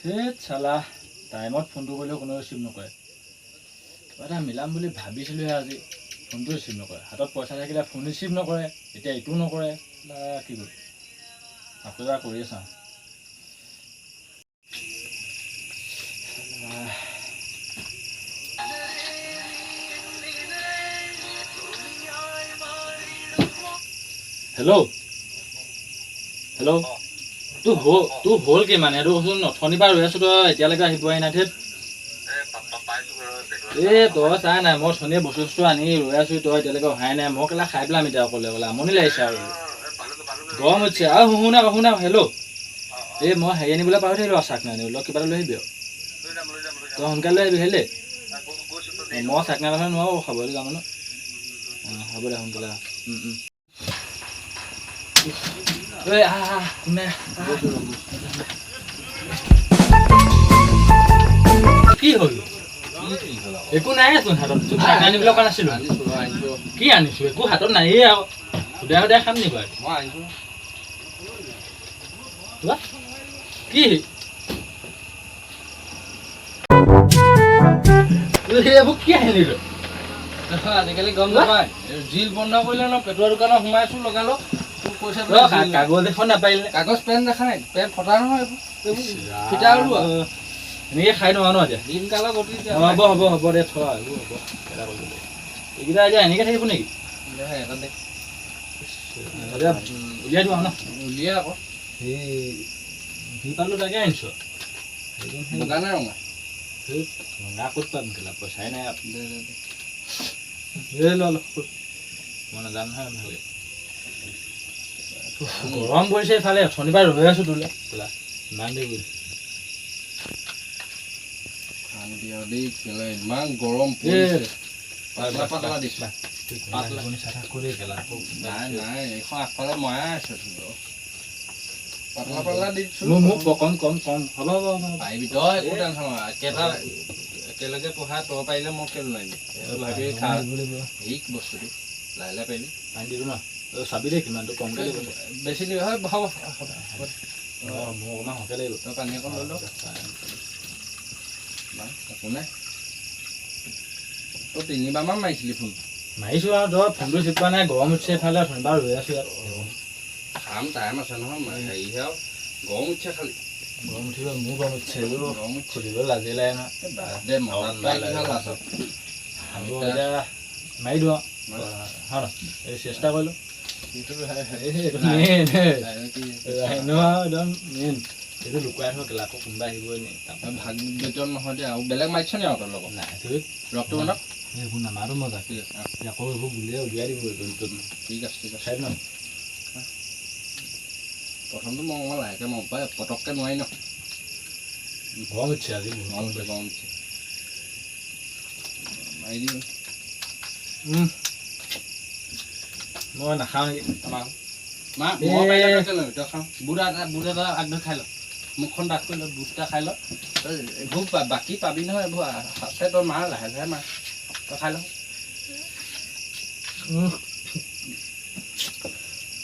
ধেত চালা, টাইমত ফোনটো কৰিলেও কোনেও ৰিচিভ নকৰে। কিবা এটা মিলাম বুলি ভাবিছিলোঁহে আজি, ফোনটো ৰিচিভ নকৰে। হাতত পইচা থাকিলে ফোন ৰিচিভ নকৰে, এতিয়া ইটোও নকৰে। বা কি কৰিম, আকৌ এবাৰ কৰিয়ে চাওঁ। হেল্ল' হেল্ল', তোৰ হ'ল কিমান সেইটো কচোন। অথনিৰ পৰা ৰৈ আছোঁ, তই এতিয়ালৈকে আহি পোৱাই নাই। ধেত, এই তই চাই নাই, মই অথনিয়ে বস্তু চস্তু আনি ৰৈ আছোঁ, তই এতিয়ালৈকে অহাই নাই। মই কেলা খাই পেলাম এতিয়া অকলে অকলে, আমনি লাগিছে আৰু গৰম উঠিছে। আৰু শুনা শুনা, হেল্ল', এই মই হেৰি আনিবলৈ পাহৰি থাকিলোঁ, চাকনা আনিবলৈ। কিবা এটা লৈ আহিবি আৰু, তই সোনকালে লৈ আহিবি। হেল্ল', মই চাকনা নহ'লে নোৱাৰোঁ খাবলৈ যাম ন। অঁ হ'ব দে, সোনকালে আহ। ঐ আহ, কোনে কি হ'ল? একো নাইচোন হাতত। তোক চাকনা আনিবলৈ কোৱা নাছিলোঁ? কি আনিছোঁ? একো হাতত নাইয়ে আৰু। সুদাই সুদাই খাম নি বাৰু? মই আনিছোঁ। কি এইবোৰ কি আনিলি তই? আজিকালি গম নাপায়, জিল বন্ধ কৰিলে ন। পেটুৱা দোকানত সোমাইছোঁ লগালগ, তোক কৈছে কাগজ এখন নাপাৰিলে। কাগজ পেন দেখা নাই, পেন ফটা নহয়, এইবোৰ ফিটা ওলোৱা। এনেকৈ খাই নোৱাৰো ন এতিয়া। দিনকালৰ গতি। হ'ব হ'ব হ'ব দে, থ আৰু হ'ব। এইকেইটা এতিয়া এনেকৈ থাকিব নেকি? এতিয়া উলিয়াই দিওঁ আৰু ন। উলিয়াই আকৌ। সেই যি পালোঁ তাকে আনিছোঁ। বগা নে ৰঙা? ৰঙা ক'ত পাম কেলা, পইচাই নাই। এই ল ল, মই নাজানো নহয় ভালকৈ। গৰম পৰিছে এইফালে, অথনিৰ পৰা ৰৈ আছোঁ তোলৈ কেলা ইমান দেৰি কৰি। দেই কেলা, ইমান গৰম পৰিছে। পাতলা পাতলা দিছোঁ। নাই নাই, এইখন আগফালে মৰাই আছে। পাতলা পাতলা দিছোঁ। মোক কম কম কম, হ'ব হ'ব হ'ব। পাৰিবি তই, একো টেনশ্যন নহয়। একেটা একেলগে পঢ়া, তই পাৰিলে মই কেলৈ নোৱাৰিবি? ভাবি খা, হেৰি বস্তুটো লাহে লাহে পাৰিবি। পানী দিলোঁ ন, চাবি দেই, কিমানটো কমকৈ লাগিব। বেছি দিব হয়, হ'ব। অঁ, মোক অকণমান সৰহকৈ লাগিব। তই পানী অকণ লৈ ল, একো নাই। তই তিনিবাৰমান মাৰিছিলি ফোন? মাৰিছোঁ আৰু তই ফোনটো ৰিচিভ কৰা নাই। গৰম উঠিছে এইফালে, অথনিৰ পৰা ৰৈ আছোঁ ইয়াত। খাম, টাইম আছে নহয়। হেৰিহে আৰু গৰম উঠিছে খালি। গৰম উঠিব, মোৰ গৰম উঠিছে। গৰম উঠিছে, খুলিব লাজেই লাগে নহয়। দে মজা। হ'ব, এতিয়া মাৰি দিওঁ আৰু হয় ন, এই চেষ্টা কৰিলোঁ। মেইন একদম মেইন এইটো লুকুৱাই থওঁ কেলা, আকৌ কোনোবা আহিবই নি। ভাগ বেতন নহয় দে। আৰু বেলেগ মাৰিছ নি আৰু তোৰ লগত? নাই, ৰসটো বনাওক। এইবোৰ নামাৰো মজা। ঠিক আছে, আকৌ এইবোৰ গুলিয়াই উলিয়াই দিব। ঠিক আছে, ঠিক আছে। খাই ন। প্ৰথমটো মই অকণমান লাহেকৈ মাৰোঁ পাই, পটককৈ নোৱাৰি ন। গৰম উঠিছে আজি। গৰম উঠিছে, গৰম উঠিছে, মাৰি দিওঁ। মই নাখাওঁ নেকি? মা, মই পাৰিলে তই খাওঁ। বুট এটা, বুট এটা আগধৰি খাই ল, মুখখন ডাঠ কৰি ল, বুট এটা খাই ল। তই এইবোৰ বাকী পাবি নহয়, এইবোৰ আছে। তই মাৰ, লাহে লাহে মাৰ, তই খাই ল।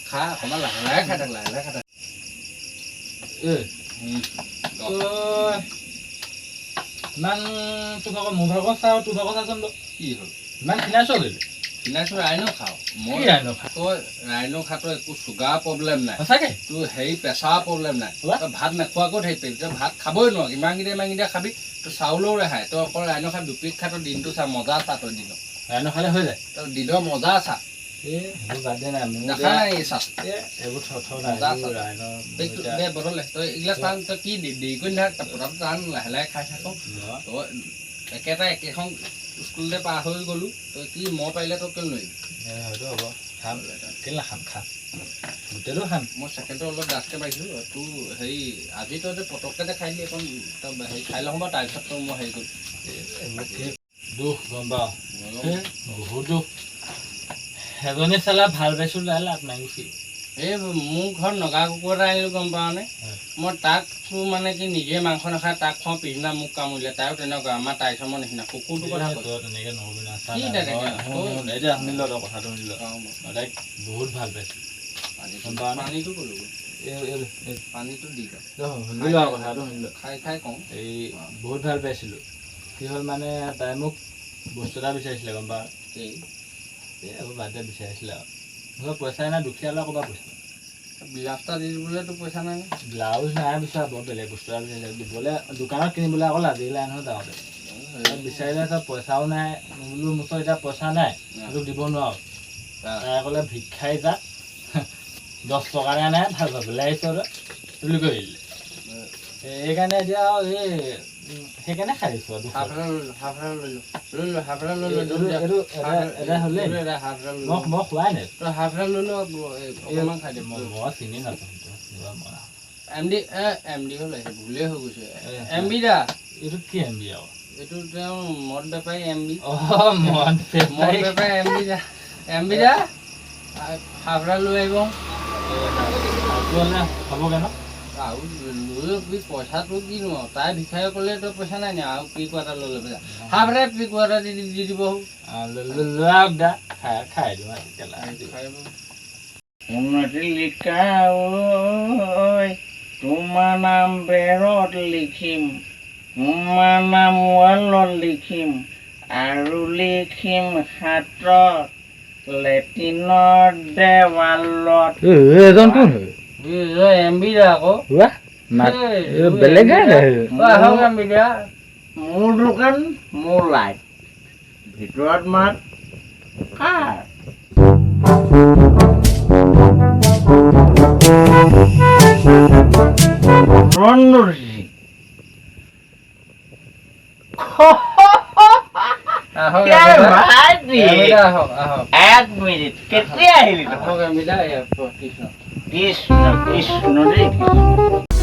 খা, অকণমান লাহে লাহে খাই থাক, লাহে লাহে খাই থাক। ইমান তোৰ ভাগৰ, মোৰ ভাগৰ চাওঁ, তোৰ ভাগৰ চাচোন। কি হ'ল? ইমান ক্ষীণাইছ কেলৈ? ক্ষীণাইছোঁ, ৰাইনো খাওঁ মই। ৰাইনো খা? তই ৰাইনো খা, তই একো চুগাৰ প্ৰব্লেম নাই। সঁচাকৈ? তোৰ হেৰি প্ৰেছাৰ প্ৰব্লেম নাই। তই ভাত নোখোৱাকৈও থাকিব পাৰিবি। তই ভাত খাবই নোৱাৰ, ইমানকেইটা ইমানকেইটা খাবি, তোৰ চাউলও ৰেহাই। তই অকল ৰাইনো খা, দুপিক খা, তই দিনটো চা, মজা চা তই দিনত। ৰাইনো খালে হৈ যায়? তই দিনৰ মজা চা। বদলে তই এইগিলাচ টান, তই কি দেৰি কৰি নাথাক, পটাপট টান, লাহে লাহে খাই থাক। তই একেটা একেখন স্কুলতে পাৰ হৈ গ'লোঁ, তই কি মই পাৰিলে তই কেলৈ নোৱাৰিবি? হয়তো হ'ব, খাম, কেলৈ নাখাম, খাম, গোটেইটো খাম। মই ছেকেণ্ডটো অলপ ডাঠকৈ পাইছোঁ। তোৰ হেৰি আজি তই যে পটককৈ যে খাই দিলি, অকণ তই হেৰি খাই লওঁ বাৰু, তাৰপিছত তই মই হেৰি কৰিম। দুখ গম পাওঁ, বহুত দুখ। এজনী চালা ভাল পাইছোঁ, লাভ নাই গুচি। এই মোৰ ঘৰত নগা কুকুৰ এটা আনিলোঁ, গম পাৱনে? মই তাক মানে কি, নিজে মাংস নাখায়, তাক খুৱাওঁ, পিছদিনা মোক কামুৰিলে। তাইও তেনেকুৱা, আমাৰ টাইচমৰ নিচিনা কুকুৰটোৰ কথা। তই তেনেকৈ নকবি না। এতিয়া শুনি ল, তই কথাটো শুনি ল। তাইক বহুত ভাল পাইছোঁ। পানীটো ক'লো। পানীটো দি ল। শুনি লোৱা, কথাটো শুনি লোৱা। খাই খাই কওঁ। এই বহুত ভাল পাইছিলোঁ। কি হ'ল মানে, তাই মোক বস্তু এটা বিচাৰিছিলে, গম পা? এই। এই এইবোৰ বাদ দে। বিচাৰিছিলে আৰু মোৰ পইচা নাই, দুখীয়া ল'ৰা, ক'ৰপৰা পইচা? ব্লাউজ এটা দি দিবলৈতো পইচা নাই নে? ব্লাউজ নাই বিচৰা, বৰ বেলেগ বস্তু এটা বিচাৰিছিলে দিবলৈ। দোকানত কিনিবলৈ আকৌ লাজেই লাগে নহয় যাওঁতে। বিচাৰিলে চব পইচাও নাই। মই বোলো মোৰ ওচৰত এতিয়া পইচা নাই, তোক দিব নোৱাৰোঁ। তাই ক'লে, ভিক্ষাৰী যা, 10 টকা এটা নাই, ভাল পাবলৈ আহিছ তই বুলি কৈ দিলে। সেইকাৰণে এতিয়া আৰু এই সেইকাৰণে খাই দিছোঁ আৰু হাফ দুখ। এটা লৈ ল, হাফ এটা লৈ ল, লৈ ল, হাফ এটা লৈ ল। এইটো এটা হ'লেই। মই মই খোৱাই নাই। তই হাফ এটা লৈ ল, অকণমান খাই দে। মই চিনি নাপাওঁ। মই এম ডি, এম ডি হ'ল, আহিছে, ভুলেই হৈ গৈছে। এম বি দা। এইটো কি এম বি আৰু? এইটো তেওঁ মদ বেপাৰী এম বি। অঁ, মদ। মদ বেপাৰী এম বি দা, এম বি দা, হাফ এটা লৈ আহিব। হ'লে হ'বগৈ ন? আৰু লৈ কি পইচাটো কিনো আৰু, তাই ভিক্ষাৰী ক'লে তই পইচা নাই নি? আৰু পিক এটা লৈ ল'ব, হাফ এটা পিক এটা দি দি দিব। লৈ আহক দা, খাই খাই দিওঁ আজি কেলা। উন্নতি লিখা ঐ, তোমাৰ নাম বেৰত লিখিম, তোমাৰ নাম ৱালত লিখিম আৰু লিখিম হাতত লেট্ৰিনৰ দেৱালত। এজন কোন? এম বি দা আকৌ। বেলেগ। আহক এম বি দা। মোৰ দোকান, মোৰ লাইট, ভিতৰত মাত কাৰ? ৰণ। আহক। ভাইটি। আহক, আহক। এক মিনিট, কেতিয়া আহিলি তই? আহক এম বি দা। কৃষ্ণ। কৃষ্ণ কৃষ্ণ দেই, কৃষ্ণ।